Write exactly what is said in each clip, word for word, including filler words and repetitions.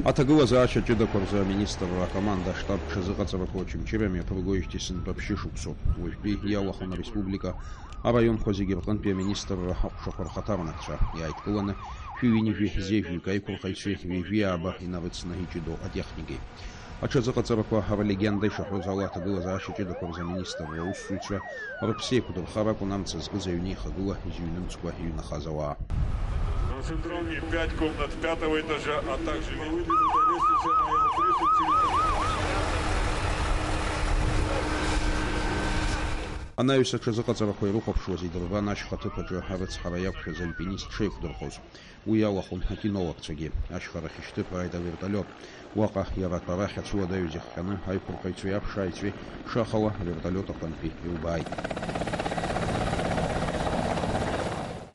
Аҭагылазаашьа ҷыдақәа рзы аминистрра акоманда аштаб ҽазыҟаҵарақәа Очамчыра мҩаԥыргоижьҭеи сынтәа ԥшьышықәсоуп. Уажәтәи иалахәын ареспублика араионқәа зегьы рҟынтәи аминистрра аҟәшақәа рхаҭарнакцәа. Иааидкыланы шәи ҩынҩажәи зежәҩык аиқәырхаҩцәеи ҩажәи ааба инарыцны иҷыдоу атехникеи. Аҽазыҟаҵарақәа ролегенда ишаҳәоз ала, аҭагылазаашьа ҷыдақәа рзы аминистрра аусзуҩцәа рыԥсы еиқәдырхар акәын амца зкыз аҩны ихагыла изыҩнымҵкәа иҩнахаз ауаа. На центральный пять комнат пятого этажа, а также выдвинутая лестница на Л тридцать. Анаҩс аҽазыҟаҵарақәа ирыхәаԥшуаз идырбан ашьха ҭыԥ аҿы арыцҳара иақәшәаз альпинист шеиқәдырхоз. Уи иалахәын акинологцәагьы. Ашьхарахь ишьҭыԥрааит авертолиот. Уаҟа иара атәарахь ацәыуадаҩ зихҟьаны аиқәырхаҩцәеи аԥшааҩцәеи шахала авертолиот аҟынтәи илбааит.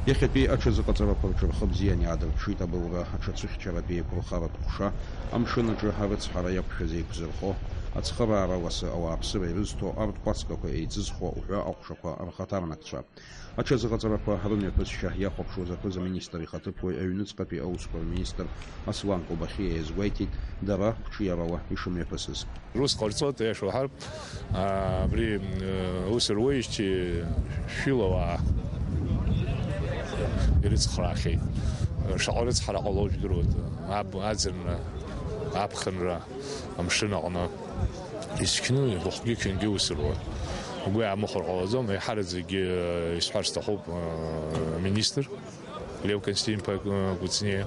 Иахьатәи аҽазыҟаҵарақәа рҿы рхы бзиан иаадырԥшит абылра, аҽацәыхьчаратәи еиқәырхаратә ҟәша, амшын аҿы арыцҳара иақәшәаз еиқәзырхо, ацхыраара ласы ауааԥсыра ирызҭо арҭ кәацгақәа еиҵызхуа уҳәа аҟәшақәа рхаҭарнакцәа. Аҽазыҟаҵарақәа рымҩаԥысшьа иахәаԥшуаз аԥыза-министр ихаҭыԥуаҩ аҩныҵҟатәи аусқәа рминистр Аслан Кобахьиа иазгәеиҭеит, дара қәҿиарала ишымҩаԥысыз. Рус ҟарҵоит, аиаша уҳәартә, абри, э, ус руеижьҭеи шәила уаа ирыцхраахьеит. Шаҟа рыцҳара ҟало жәдыруеит, аб-, аӡынра, аԥхынра. Амшын аҟны исқьны, рыхәгьы-қьынгьы ус руан. Угәы иаамыхәар ҟалаӡом, еиҳараӡакгьы, э, исҳәар сҭахуп, э, министр Лев Константин-иԥа, э, Кәыҵниа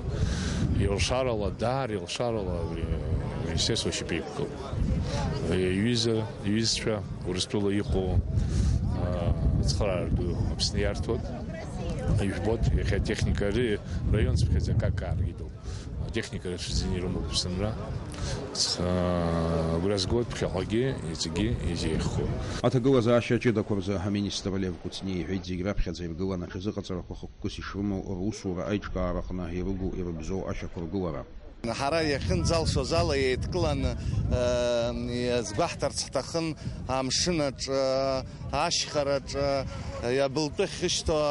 илшарала, даара илшарала абри, э, министерство шьапы иқәкып. Иҩыза, иҩызцәа Урыстәыла иҟоу, э, ацхыраара ду Аԥсны иарҭоит. Ижәбоит, иахьа атехника ари раион цыԥхьаӡа акака ааргеит. Атехника рацәаӡаны ирымоуп Аԥсынра. Ц-, агәра згоит ԥхьаҟагьы, иҵегьы изеиӷьхо. Аҭагылазаашьа ҷыдақәа рзы аминистр Лев Кәыҵниа иҳәеит, зегь раԥхьаӡа иргылан аҽазыҟаҵарақәа хықәкыс ишрымоу русура аиҿкаараҟны ирыгу-ирыбзоу ашьақәыргылара. Ҳара иахьынӡалшоз ала еидкыланы, э, иазгәаҳҭарц ҳҭахын амшын аҿы, ашьхараҿы, абылтәы ахьышьҭоу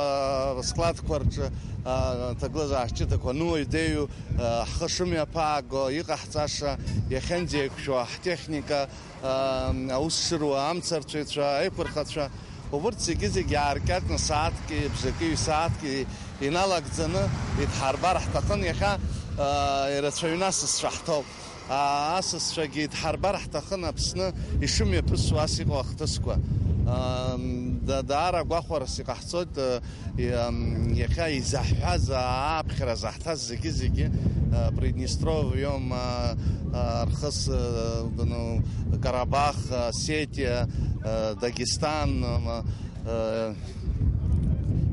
аскладқәа рҿы, аҭагылазаашьа ҷыдақәа, ну, идеиу, ҳхы шымҩаԥааго, иҟаҳҵаша иахьынӡеиқәшәо ҳтехника, аус шыруа, амцарцәаҩцәа, аиқәырхацәа, убырҭ зегьы-зегьы ааркьаҿны сааҭки, бжаки, ҩ-сааҭки иналагӡаны идҳарбар ҳҭахын. Иахьа ирацәаҩны асасцәа ҳҭоуп. Асасцәагьы идҳарбар ҳҭахын Аԥсны ишымҩаԥысуа ас иҟоу ахҭысқәа. Ам, да-, даара гәахәарас иҟаҳҵоит, э, и-, ам, иахьа изаҳҳәаз, ааԥхьара заҳҭаз зегьы-зегьы, э, Приднестровиум, а, а, архыс, э, ну, Карабах, Осетия, э, Дагестан, ам, э,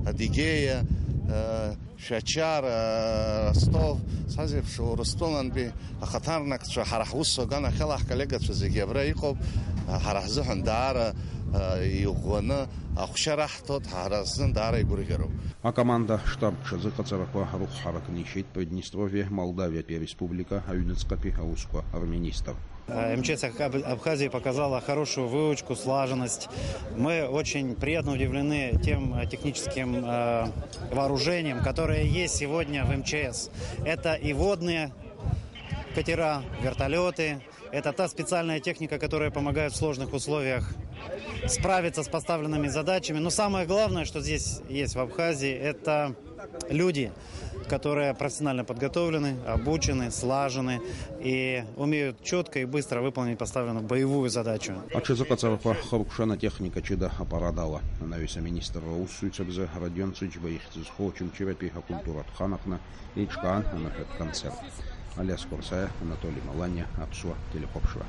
Адыгеиа, э, Шәачар, Ростов, сазеиԥш, Урыстәылантәи ахаҭарнакцәа, ҳара ҳус аганахьала ҳколлегацәа зегьы абра иҟоуп, ҳара ҳзыҳәан даара иӷәӷәаны ахәшьара ҳҭоит, ҳара ҳзын даара игәырӷьароуп. Акоманда штаб ҽазыҟаҵарақәа рыхәҳаракны ишьеит Приднестровиа Молдавиатәи ареспублика аҩныҵҟатәи аусқәа рминистр. Э, М Ч С Аб-, Абхазии показала хорошую выучку, слаженность. Мы очень приятно удивлены тем, э, техническим, э, вооружением, которое есть сегодня в М Ч С. Это и водные катера, вертолёты. Это та специальная техника, которая помогает в сложных условиях справиться с поставленными задачами. Но самое главное, что здесь есть в Абхазии, это люди, которые профессионально подготовлены, обучены, слажены и умеют чётко и быстро выполнить поставленную боевую задачу. Аҽазыҟаҵарақәа хыркәшан атехника ҷыда апарад ала. Анаҩс аминистрра аусзуҩцәа рзы Родион Цыџьба ихьӡ зху Очамчыратәи акультуратә хан аҟны еиҿкаан аныҳәатә концерт. Алиас Қәарсаиа, Анатоли Маланиа, Аԥсуа телехәаԥшра.